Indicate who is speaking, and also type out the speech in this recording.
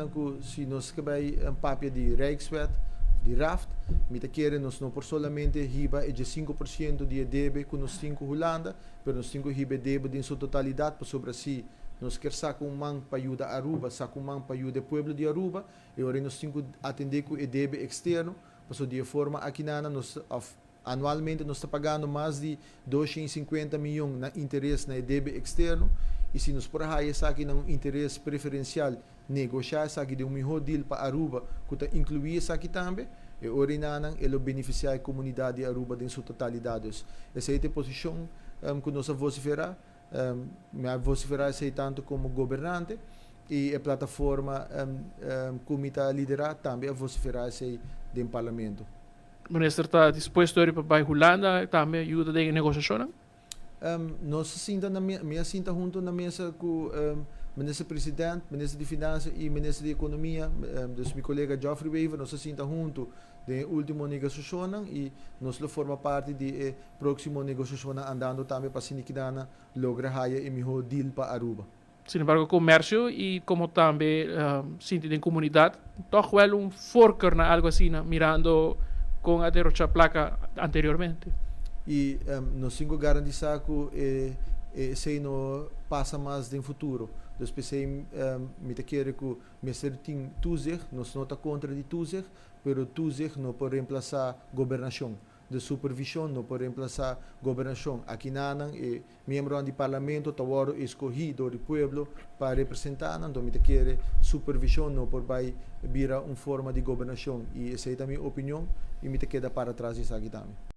Speaker 1: Ku si nos ke bai papia di Rijkswet, di RAFT, mi ta kere nos no por solamente hiba e 5% di e debe ku nos tin ku Hulanda, pero nos tin ku hiba e debe den su totalidat, pasobra si nos ke saka un man pa yuda Aruba, saka un man pa yuda e pueblo di Aruba, i ora nos tin ku atendé ku e debe eksterno, pasobra di forma aki nos of anualmente nos ta pagando mas di 250 mion na interes na debe eksterno, i si nos por haya esaki na un interes preferensial, negoshá esaki den un mihó deal pa Aruba, ku ta inkluí esaki tambe, e ora ei e benefisiá e komunidat di Aruba den su totalidat. Esei ta e posishon ku nos a vosiferá, mi a vosiferá esei tantu komo gobernante i e plataforma ku mi ta liderá tambe a vosiferá esei den parlamento.
Speaker 2: Minister ta dispuesto pa bai Hulanda tambe yuda den negoshashon?
Speaker 1: Nos sinta na mi sinta huntu na mesa ku minister presidente, minister di Finansa i minister di Ekonomia, dus mi kolega Geoffrey Wever, nos sinta huntu den último negoshashon i nos lo forma parti di e próksimo negoshashon andando tambe pa asina logra haya e mihó deal pa Aruba.
Speaker 2: Sin embargo, komersio i komo tambe sinti den komunidat, toch wel un voorkeur na algu asina, mirando kon a derochá plaka anteriormente.
Speaker 1: I nos tin ku garantisá ku esei no pasa mas den futuro. Dus p'esei mi ta kere ku mester tin toezicht, nos no ta kontra di toezicht, pero toezicht no por remplasá gobernashon. E supervishon no por remplasá gobernashon. Aki nan e miembro di parlamento ta wòrdu skohí dor di pueblo pa representá, anto mi ta kere supervishon no por bai bira un forma di gobernashon, i esei ta mi opinion i mi ta keda para tras di esaki tambe.